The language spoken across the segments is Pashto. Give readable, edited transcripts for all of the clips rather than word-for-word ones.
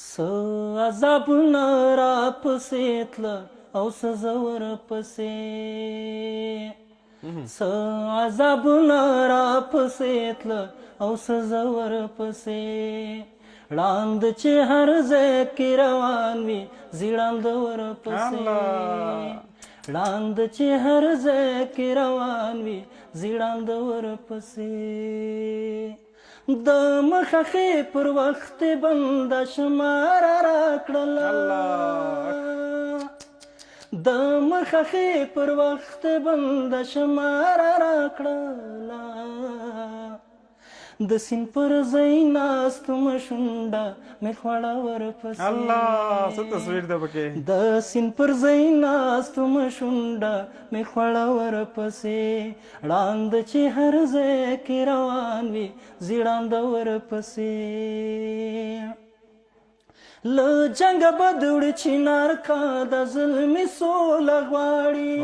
څه عذابونه راپسې تله او څه زه ورپسې، څه عذابونه راپسې تله او څه زه ورپسې. ړاند چې هر ځای کې روان وي، زیړاند ورپسې. ړاند چې هر ځای کې روان وي، زیړاند ورپسې. د مخه پر وخت بند شمار راکړله، د مخه پر وخت بند شمار راکړله. د سین پر ځای ناست مشونډه مې خوړه ورپسې. الله، څه تصویر ده پکې! د سین پر ځای ناست مشونډه مې خوړه ورپسې. ړاند چې هر ځای کې روان وي، زیړاند ورپسې. له جنګه بدوړي چینار کا د زلمی سوله غواړي.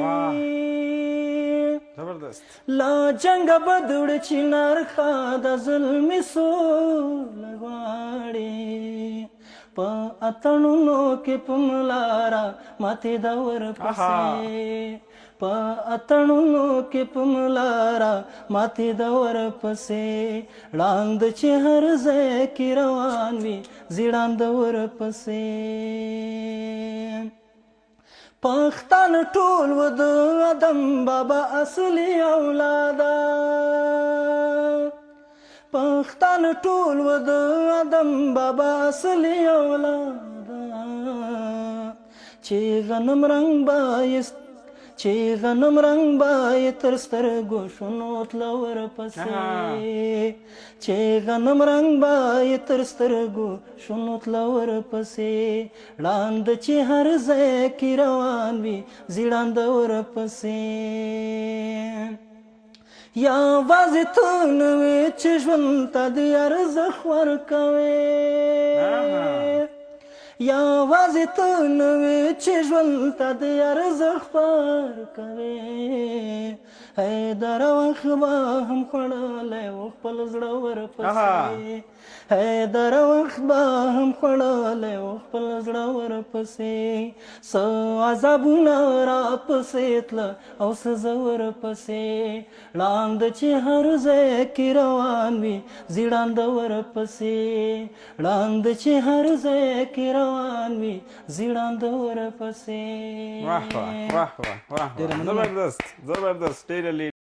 زبردست. له جنګه بدوړي چینار کا د زلمی سوله غواړي. په اتڼونو کې په ملارا ماته دا ورپسې، په اتڼونو کې په ملارا ماته دا ورپسې. ړاند چې هر ځای کې روان وي، زیړاند ورپسې. پښتانه ټول و د ادم بابا اصلي اولاده، پښتانه ټول و د ادم بابا اصلي اولاده. چې غنم رنګ بایست، چې غنم رنګ بای تر سترګو شونو تله ورپسې، چې غنم رنګ بای تر سترګو شونو تله ورپسې. ړاند چې هر ځای کې روان وي، زیړاند ورپسې. یوازې ته نه وې چې ژوند ته دې ارزښت ورکوې، یوازې ته نه وې چې ژوند ته دې ارزښت ورکوې. حیدر وخت به هم خوړلی و خپل زړه ورپسې، حیدر وخت به هم خوړلی و خپل زړه ورپسې. څه عذابونه راپسې تله او څه زه ورپسې. ړاند چې هر ځای کې روان وي، زیړاند ورپسې. ړاند چې هر ځای کې روان وي، زیړاند ورپسې. واه واه واه واه واه، زبردست زبردست، ډېر.